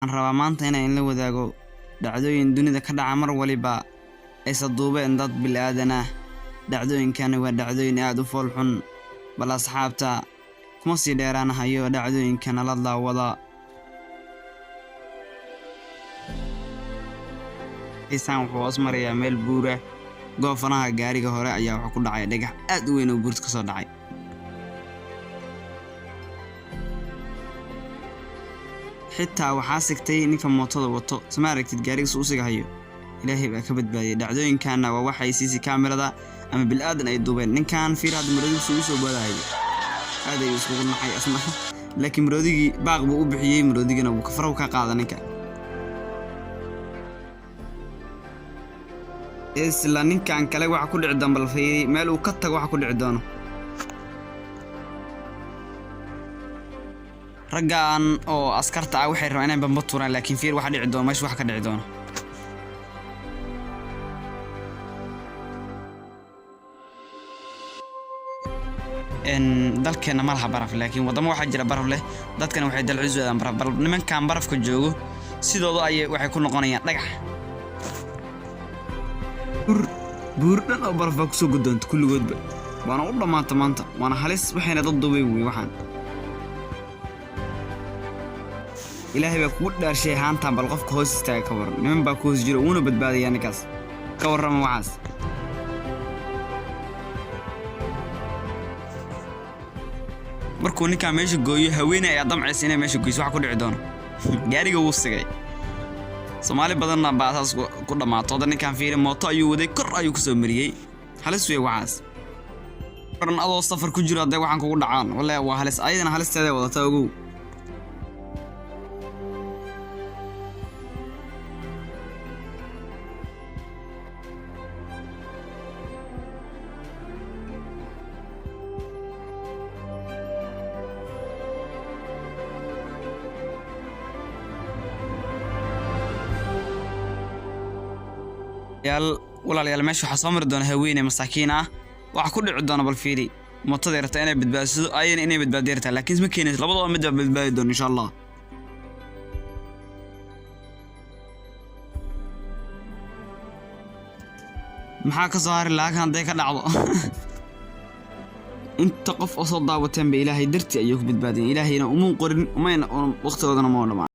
Waxaan rabaa maanta inaan la wadaago dhacdooyin dunida ka dhaca mar waliba aysa duubeen dad bilaadan ah. Dhacdooyinkani waa dhacdooyin aad u fool xun. Bal asxaabta kuma sii dheeraanahayo dhacdooyinka nala daawada. Isaan wuxuu hoos marayaa meel buura. Goofanaha gaariga hore ayaa wuxuu ku dhacay dhagax aad u weyn oo buurta ka soo dhacay. Xitaa waxaa sigtay ninka mootada wato. Sama aragtid gaariga suu u sigahayo? Ilaahay baa ka badbaadiyay. Dhacdooyinkanna waa waxay CC kaamirada ama bilaadan ay duubeen. Ninkan fiir hadda maroodigu suu u soo boodahayay. Aad ayuu iskugu naxay asna. Laakiin maroodigii baaq buu u bixiyey, maroodigana wuu kafarow ka qaada ninka. Isla ninkan kale waxa ku dhici doona bal fiiri meel uu ka tago waxa ku dhici doono. Raggan oo askarta ah waxay rabaan inay bamba tuuraan, laakiin fiir waxa dhici doona meesha waxa ka dhici doona. Dalkeena ma laha baraf, laakiin waddamo waxaa jira baraf leh. Dadkana waxay dalxiis u aadaan baraf. Bal nimankan barafka joogo sidooda ayay waxay ku noqonayaan dhagax. Buur buur dhan oo baraf baa kusoo guddoonta kulligoodba. Waana u dhammaata maanta, waana halis waxayna dad duubay wey waxaan. Ilaahay baa kugu dhaarshay haantan bal qofka hoos istaaga ka waran. Niman baa ku hoos jiro wuuna badbaadayaa ninkaas. Ka warrama waxaas. Markuu ninkaa meesha gooyo, haweeney ayaa damcaysa inay meesha goyso, waxa ku dhici doono. Gaariga wuu sigay. Soomaali badanna baa saas ku dhammaato. Hadda ninkaan fiiri, mooto ayuu waday, kor ayuu ku soo mariyey. Halis wey waxaas. Waran adoo safar ku jiro hadday waxaan kugu dhacaan, wallahi waa halis. Ayadana halisteeday wadataa, ogow. Yaal walaalayaal, meesha waxaa soo mari doona haweeney masaakiin ah. Waxa ku dhici doona bal fiiri. Mootaday rabtaa inay badbaadiso, ayana inay badbaadiyo rabtaa, laakiin ma keenayso. Labadaba mid baa badbaadi doona insha Allah. Maxaa ka soo hari lahaa hadday ka dhacdo? Inta qof oo soo daawateen ba Ilaahay dartii ayay ku badbaadiyeen. Ilaahayna umuu qorin, umayna waqtigoodana ma dhammaan.